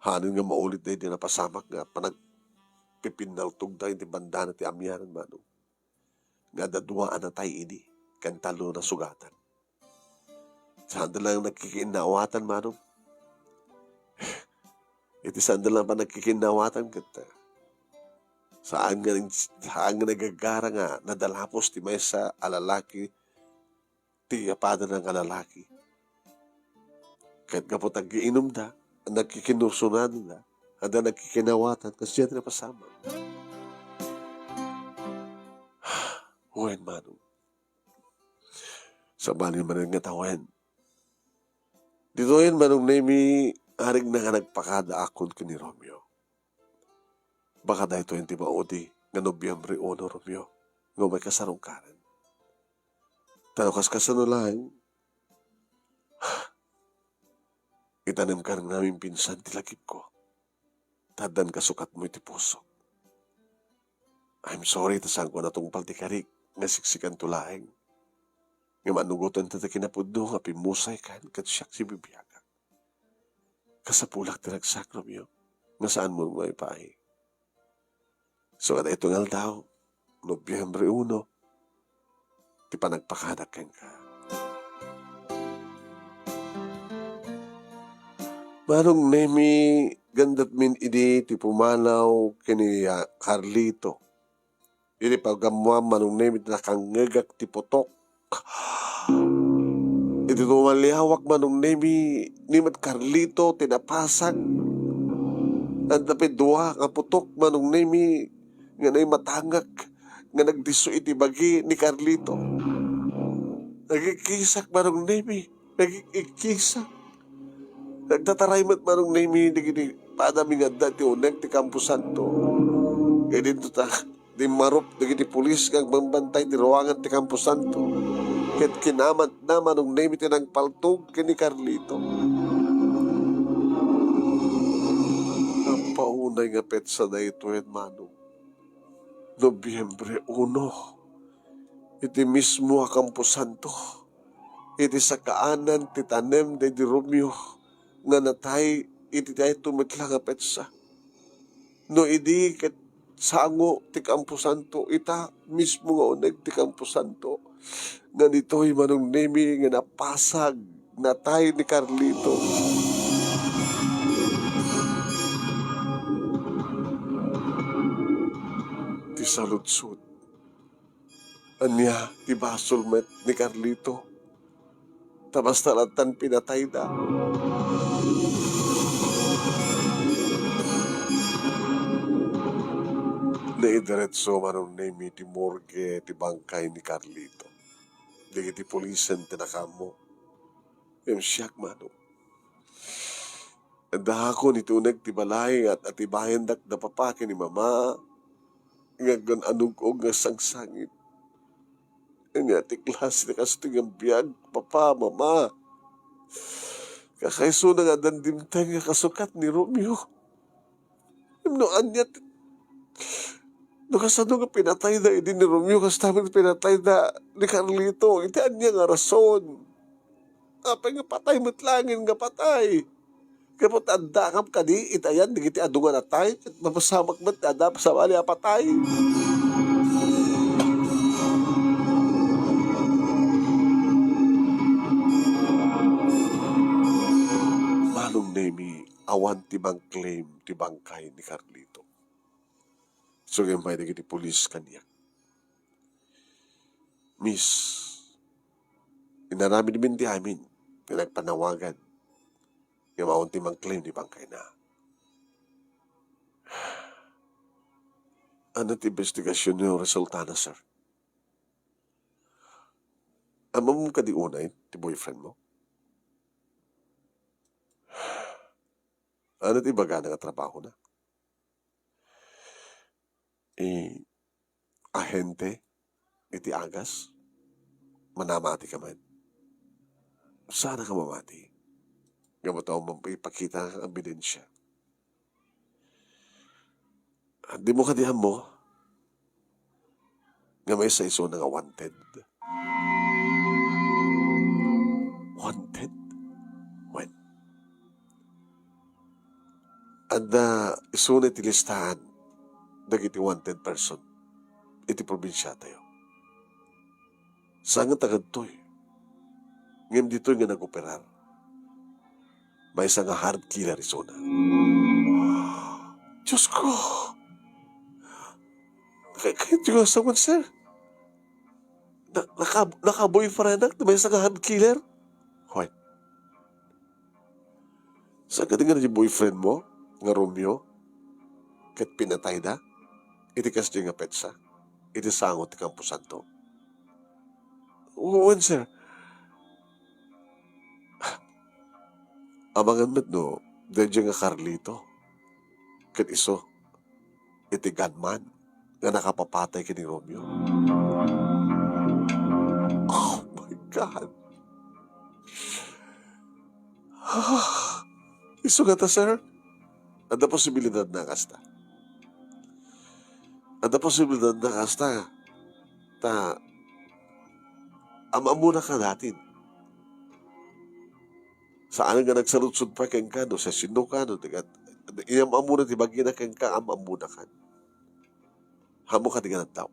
hanen nga maulit daydi napasamak nga panagpipinnaltogda iti bandana ti amianan, Manong. Nga adda dua a natay idi, ken tallo nasugatan. Saanda lang nagkikinnawatan, Manong. Iti saanda lang panagkikinnawatan ket, ah, saan nga, saan nga nagagara nga nadalapos ti maysa a lalaki ti apadana nga lalaki. Ket gapu ta aggiinumda, nagkikinursunada, adda nagkikinnawatan, kasdiay ti napasamak. Wen, Manong. Sabali manen nga tawen. Ditoyen, Manong Nemi, arigna nga nagpakadaakon ken ni Romeo. Baka daytoyen ti maudi nga Nobyembre uno, Romeo, nga umay kasarungkaran. Ta no kaskasano laeng, itanemkan ngamin pinsan ti lagipko. Ta addan kasukatmo iti pusok. I'm sorry ta saanko a natungpal ti karik nga siksikanto laeng. Ngem anugoten ta ti kinapudno nga pimmusaykan ket siak ti bibiagak. Kasapulak ti ragsak, Romeo, nga saanmo maipaay. So, kadaytoy nga aldaw, Nobyembre uno, ti panagpakadak kenka. Manong Nemi, gandatmin idi ti pumanaw ken ni, ah, Carlito. Idi pagammuam, Manong Nemi, nakangngegak ti putok. Idi tumaliawak, Manong Nemi, ni met Carlito ti napasag. Adda pay dua nga putok, Manong Nemi, nga naimatangak nga nagdisso iti bagi ni Carlito. Nagikkisak, Manong Nemi. Nagikkisak. Nagtataray met, Manong Nemi, dagiti padami nga adda ti uneg ti Camposanto. Ket dinto ta dimmarup dagiti pulis nga agbambantay ti ruangan ti Camposanto. Ket kinamatna, Manong Nemi, ti nangpaltog ken ni Carlito. Nappaunay nga petsa daytoyen, Manong. Nobyembre uno, iti mismo a Camposanto, iti sakaanan ti tanem daydi Romeo nga natay iti daytoy met la nga petsa. No idi ket sango ti Camposanto, ita mismo nga uneg ti Camposanto, nga ditoy, Manong Nemi, nga napasag, natay ni Carlito. Ti saludsod, ania ti basol met ni Carlito? Ta basta lattan pinatayda. Naidiretso, Manong Nemi, ti morgue ti bangkay ni Carlito. Dagiti pulisen ti nakaammo. Ngem siak, Manong, addaakon iti uneg ti balay nga atibayandak da Papa ken ni Mama nga aggun-anug-og nga sangsangit. Ania ti klase ti kastoy nga biag, Papa, Mama? Kakaisuna nga addan dimteng nga kasukat ni Romeo. Ngem no ania ti, no kasano nga pinatayda idi ni Romeo, kasta met pinatayda ni Carlito, iti ania nga rason? Apay nga patay met laengen nga patay? Gapu ta addaak kadi iti ayan dagiti adu nga natay, ket mapasamak met ti adda sabali a patay. Manong Nemi, awan ti mangclaim ti bangkay ni Carlito. Sugem pay dagiti pulis kaniak. Miss, inaramidmin ti amin nga nagpanawagan nga awan ti mangclaim ti bangkayna. Ania ti investigasionyo nga resultana, sir? Ammom kadi unay ti boyfriend mo? Ania ti ibagana nga trabahona? Eh, ahente? iti agas, manamatika met. Saanka mamati? Gapu ta umaw ipakita nga ebidensia. Dimo kadi ammo nga maysa isuna nga wanted? Wanted? Wen, adda isuna iti listaan dagiti wanted person iti probinsiatayo. Saan nga tagadtoy. Ngem ditoy nga nagoperar, maysa nga hard killer isuna. Diyos ko! Kay, kay, Diyos, sir? Na, naka, naka-boyfriendak ti maysa nga hard killer? Hoy. Saan kadi nga di boyfriend mo nga Romeo? Ket pinatayda iti kasdi nga petsa, iti sango ti Camposanto. Wen, sir. Amangan met no, daydiay nga Carlito ket isu iti gunman nga nakapapatay ken ni Romeo. Oh my God! Isu ngata, sir? Adda posibilidad na kasta. Adda posibilidad na kasta. Ta, am-ammona ka datin. Saan nga nagsaludsod pa kenka no siasinoka, no taga, inam-ammona ti bagina kenka, am-ammona kan. Ammok kadi nga nadlaw?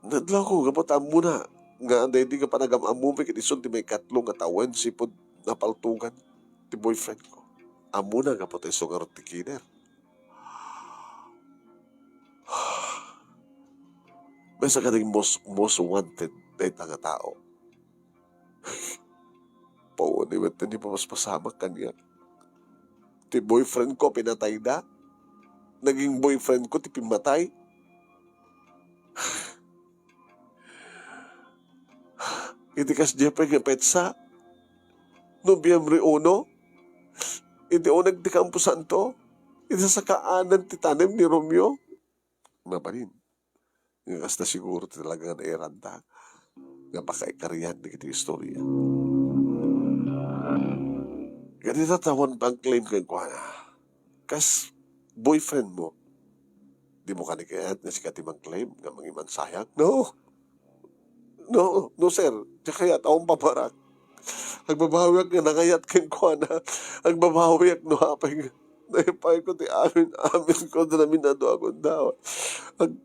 Nadlawko, gapu ta ammona nga daydi nga panagam-ammomi ket isu ti maikatlo nga tawen sipud napaltogan ti boyfriendko. Ammona gapu ta isu ngarud ti killer. Maysa kadagiti most, most wanted dayta nga tao. Pauni met ti pipaspasamak kaniak. Ti boyfriendko, pinatayda. Naging boyfriendko ti pimmatay. Iti kasdiay pay nga petsa, Nobyembre uno, iti uneg ti Camposanto, iti sakaanan ti tanem ni Romeo. Mabalin nga kasta siguro ti talaga nga nairanda nga pakaikarian dagiti istorya. Kadi ta awan pang-claim kenkuana. Kas boyfriend mo, dimo kadi kayat nga sika ti mang-claim nga mangimansayak? No. No, no, sir. Diak kayat, awan pabarak. Agbabawiak nga nangayat kenkuana. Agbabawiak no apay nga naipayko ti amin-amin ko, ti namin a dua a gundaway. Ag-,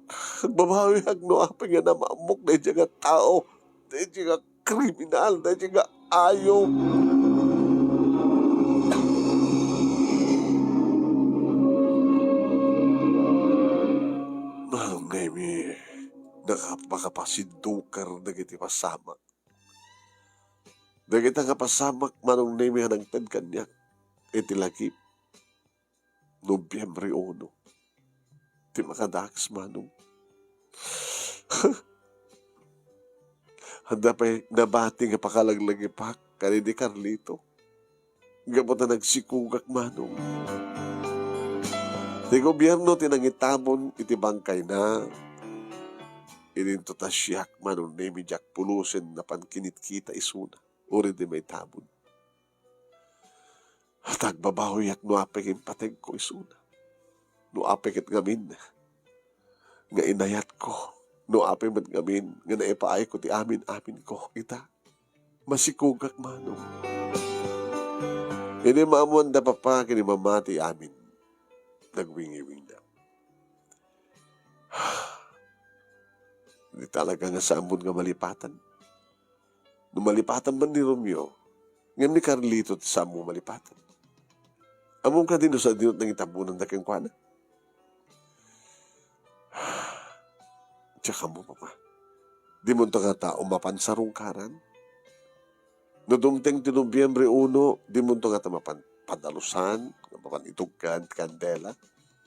agbabawiak no apay nga namammok daydiay nga tao. Daydiay nga kriminal, daydiay nga ayup. Manong Nemi, naka-, makapasidukar dagiti pasamak. Dagita nga pasamak, Manong Nemi, a nangted kaniak iti lagip. Nobyembre uno. Ti makadakes, Manong. Adda pay nabati nga pakalaglagipak kadin ni Carlito. Gapu ta nagsikogak, Manong. Ti gobierno ti nangitabon iti bangkayna. Idinto ta siak, Manong Nemi, diak pulosen napan kinitkita isuna. Uray di maitabon. Ta agbabawiak no apay nga impategko isuna. No apay ket ngamin nga inayatko. No apay met ngamin nga naipaayko ti amin-aminko. Ita, masikogak, Manong. Idi maammoanda, Papa, ken ni Mama ti amin, nagwingiwingna. Di talaga nga saammon nga malipatan. No malipatan man ni Romeo, ngem ni Carlito ti saammo malipatan. Ammom kadi no sadino ti nangitabonanda kenkuana? Diak ammo, Papa. Dimonto ngata mapan sarungkaran? No dumteng ti Nobyembre uno, dimonto ngata mapan padalusan, mapan ituggan ti kandela,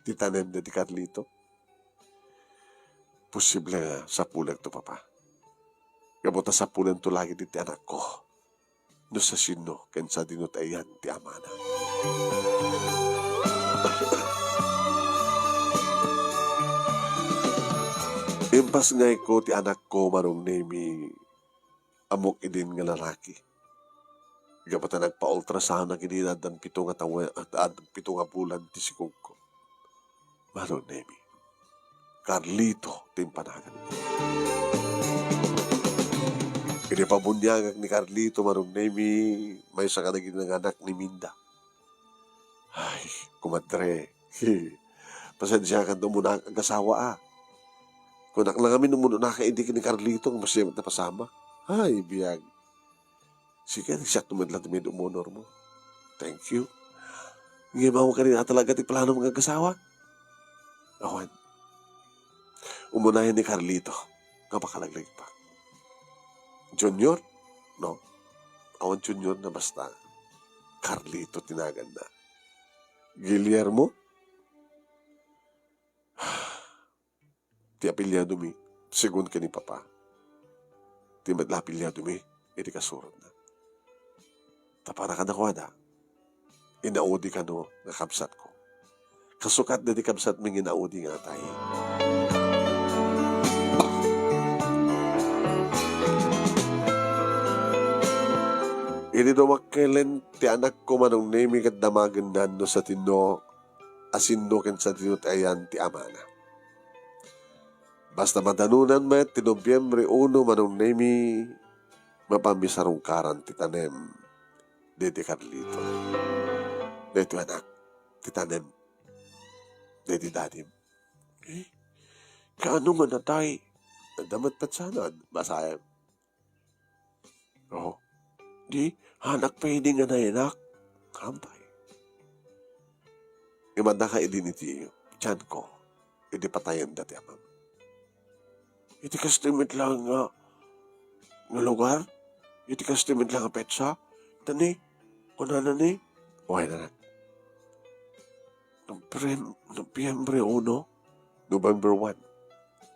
ti tanemda ni Carlito? Posible nga sapulekto, Papa. Gapu ta sapulento laeng iti anakko no siasino ken sadino ti ayan ti amana. Pasngayko ti anakko, Manong Nemi, ammok idin nga lalaki. Gapu ta nagpa-ultrasound a ket addan pito nga tawe-, addan pito nga bulan ti sikogko. Manong Nemi, Carlito ti impanaganna. Idi pabuniagak ni Carlito, Manong Nemi, maysa kadagiti nanganak ni Minda. Ay, kumadre. Pasensiakan ta umuna agasawa, a. Kunak la ngamin, umunaka idi ken ni Carlito, nga masiem ta pasama. Ay, biag. Sige, siak met la ti maid umunor mo. Thank you. Ngem awan kadi a talaga ti plano nga agasawa? Awan. Umunayan ni Carlito nga makalaglagippa. Junior? No. Awan Junior na, basta Carlito ti naganna. Guillermo? Ti apelyidomi, segun ken ni Papa. Ti met la apelyidomi iti kasurotna. Ta para kadakuada, inaudi kano nga kabsatko. Kasukat daydi kabsatmi nga inaudi nga atay. Idi dumakkelen ti anakko, Manong Nemi, ket damagennan no satino a sinno ken sadino ti ayan ti amana. Basta madanunan met ti Nobiembre uno, Manong Nemi, mapanmi sarungkaran ti tanem daydi Carlito. Daytoy, anak, ti tanem daydi dadim. Eh, kaano nga natay? Adda met petsana, basaem. Oh, di, haanak pay idi nga nayanak. Hampay. Imadaka idin iti tianko, idi patayenda ti amam. Iti kastoy met laeng nga, nga lugar, iti kastoy met laeng nga petsa, ta ni, kunana ni, wen, anak. Nobyem-, Nobyembre uno? November one.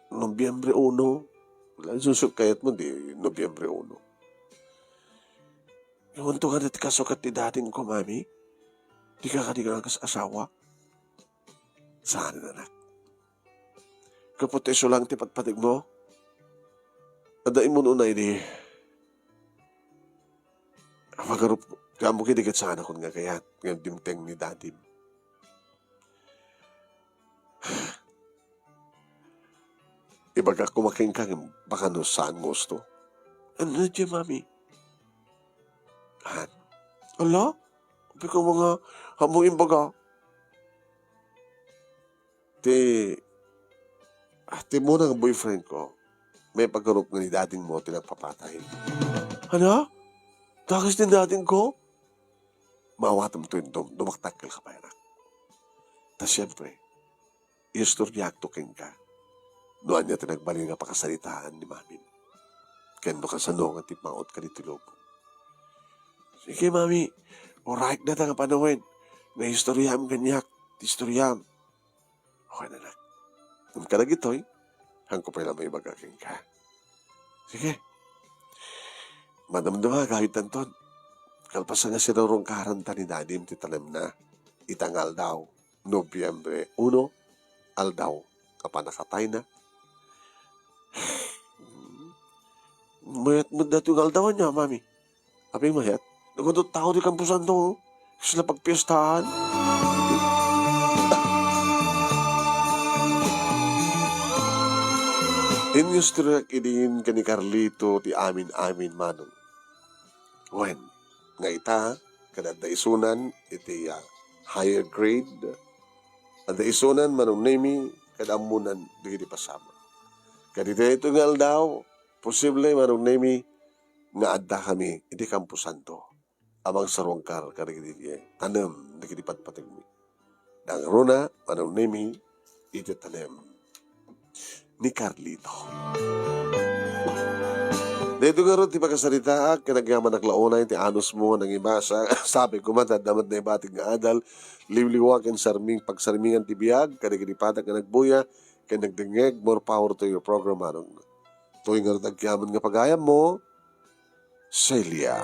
Nobyembre uno. Wala, susut kayat mo, di Nobyembre uno. Iwan to nga ti kasukat ti dating ko, mami. Di ka kadi nga asawa? Saan, anak? Kapot iso lang ti patpatig mo? Adda immun unay di. Pagarup, ti ammo kidi ket saanakon nga kayat nga dimteng ni dadim. Ibagak koma kenka, baka no saan nga gusto. Ano na di, mami? Han? Ala? Apay ka nga, ammo imbaga. Ti, ah, ti muna nga boyfriend ko, maipagarupmo nga ni dading mo ti nagpapatay. Ano? Dakes ti dading ko? Maawatem to, dum-, dumaktak kel kabayanak. Ta siempre, istoryaak to kenka no ania ti nagbalin nga pakasaritaan ni mamin. Ken no kasano nga ti pangaut ka ditoy lubong. Sige, mami. Alright na ta nga panawen. Naistoryaam kaniak ti istoriam. Okay na, anak. Ngem kadagitoy, haanko pay la maibaga kenka. Sige. Madamdama, gawitanton. Kalpasan nga sinarungkaranta ni dadim ti tanemna ita nga aldaw, Nobyembre uno, aldaw a pannakatayna. Mayat met datoy nga aldaw, ania, mami? Apay mayat? Nagudot tao ti kamposanto, oh. Kasla pagpiestaan. Inistoryak idin ken ni Carlito ti amin-amin, manong. Wen, nga ita, ket adda isunan iti, ah, higher grade, adda isunan, Manong Nemi, ket ammonan dagiti pasama. Ket iti daytoy nga aldaw, posible, Manong Nemi, nga addakami iti kamposanto a mangsarungkar kadagiti tanem dagiti patpategmi. Nangruna, Manong Nemi, iti tanem ni Carlito. Daytoy ngarud ti pakasaritaak, ket agyamanak la unay ti anusmo nga nangibasa. Sabi ko man, adda met naibatik nga adal, liwliwa ken sarming-, pagsarmingan ti biag, kadagiti padak nga nagbuya, ken nagdengngeg, more power to your program, manong. Toy ngarud agyaman nga pagayammo, Celia.